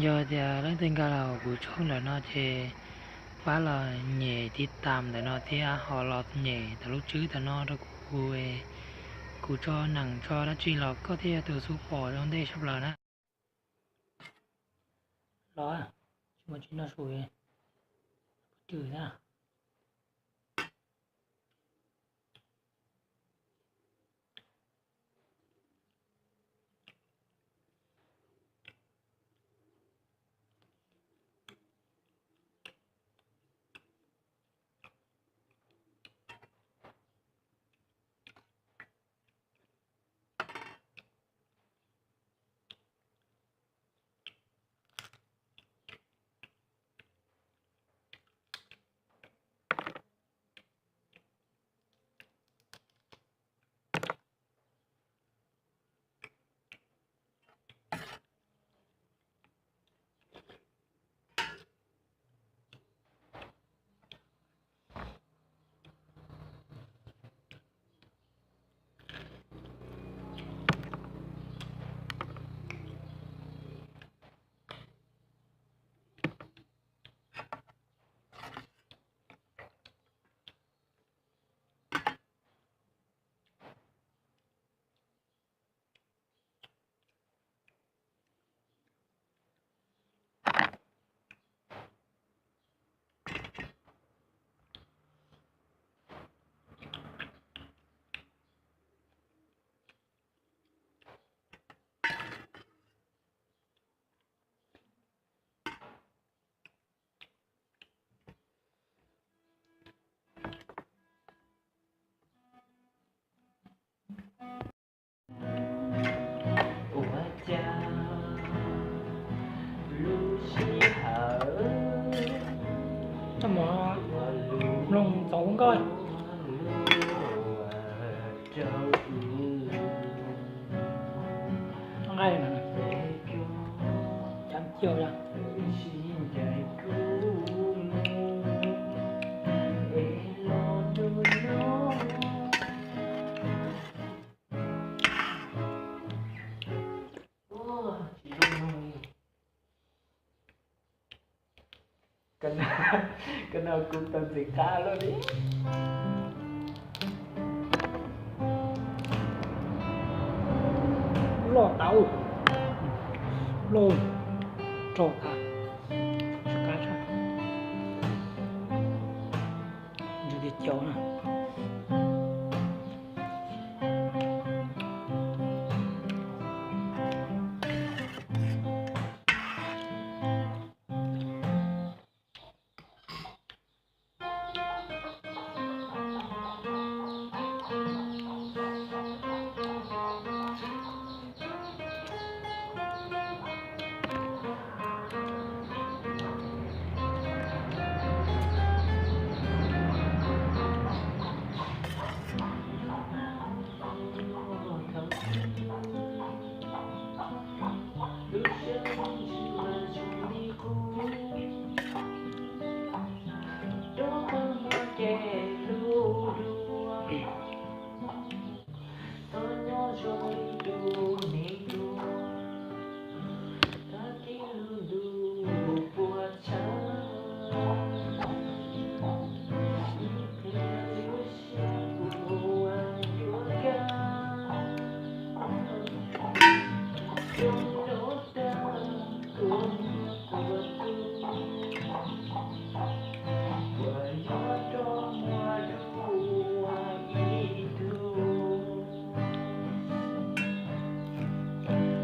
Yog tias leej twg nkag los kuv tshooj ntawm no ces pab los nyem tiv tam ntawm no thiab ho los nyem ntawm lub tswb ntawm no rau kuv, kuv tso neem tso dab tsi los koj thiaj yog tus xub pom zoo ntej sab plaws na. Los, tsis muaj tsis noj su, rwg na. Ua cas lub sij hawm, mloog txaus nkauj. Nqaij na, cov ciaj. Koj no kuv tau ntxim qab loj li. Loj tau, loj rau tas, qab tshaj, ntshe tias cov na.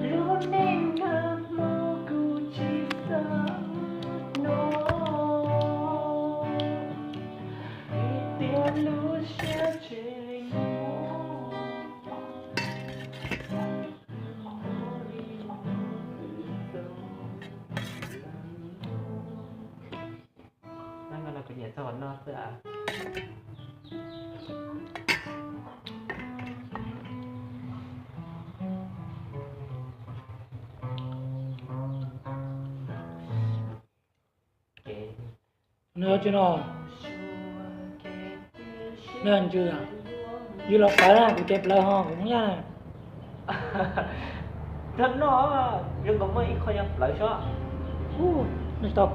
Lub neej nag hmo kuv tsis xav hnov, vim tias lub siab tseem muaj. Nyob no kuv nyiam txog qhov no xwb. Nws tsis no, nws ntsws, yus los plawv na, kuv ces plawv ho kuv muab yaj. Txhob noj, zoo nkaus muaj ib qho nyob plawv sob. Ub, noj tsis tau.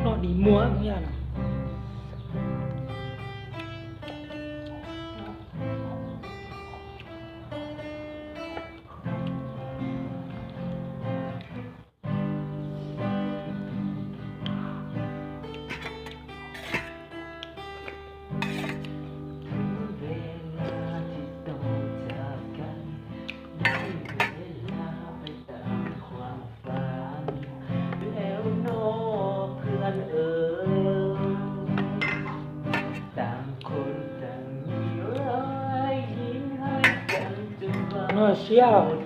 Noj dig muag mus yaj no. Siab.